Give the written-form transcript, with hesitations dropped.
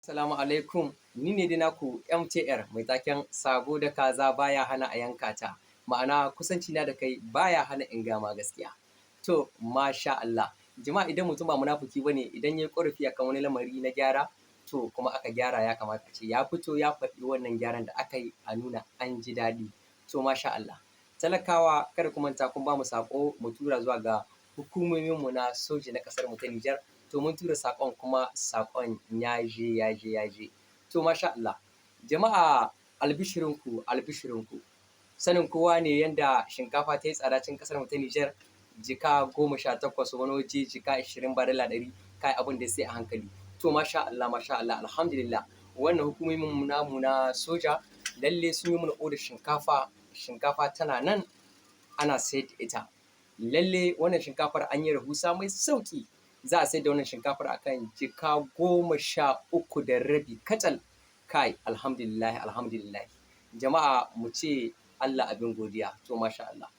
Assalamu alaikum, ni ne dai naku MTR mai taken "Sabo da kaza baya hana a yanka ta", ma'ana kusanci na da kai baya hana in gama gaskiya. To masha Allah, jama'a, idan mutum ba munafuki bane, idan yayi ƙorafi akan wani lamari na gyara, to kuma aka gyara, ya kamata a ce ya fito ya faɗi wannan gyaran da aka yi, a nuna an ji daɗi. To masha Allah, talakawa, kada ku manta kun ba mu saƙo mu tura zuwa ga hukumominmu na soji na ƙasar mu ta Nijar. To mun tura saƙon, kuma saƙon ya je, ya je, ya je. To masha Allah, jama'a, albishirinku, albishirinku. Sanin kowa ne yanda shinkafa ta yi tsada cikin ƙasar mu ta Nijar, jika 18, wani waje jika 20 ba dala 100. Kai, abin da sai a hankali. To masha Allah, masha Allah, alhamdulillah, wannan hukumomin namu na soja lalle sun yi mana odar shinkafa. Shinkafa tana nan ana sayar da ita. Lalle wannan shinkafar an yi rahusa mai sauƙi. Za a sayar da wannan shinkafar akan jika 13.5 kacal. Kai, alhamdulillah, alhamdulillah. Jama'a, mu ce Allah abin godiya. To masha Allah.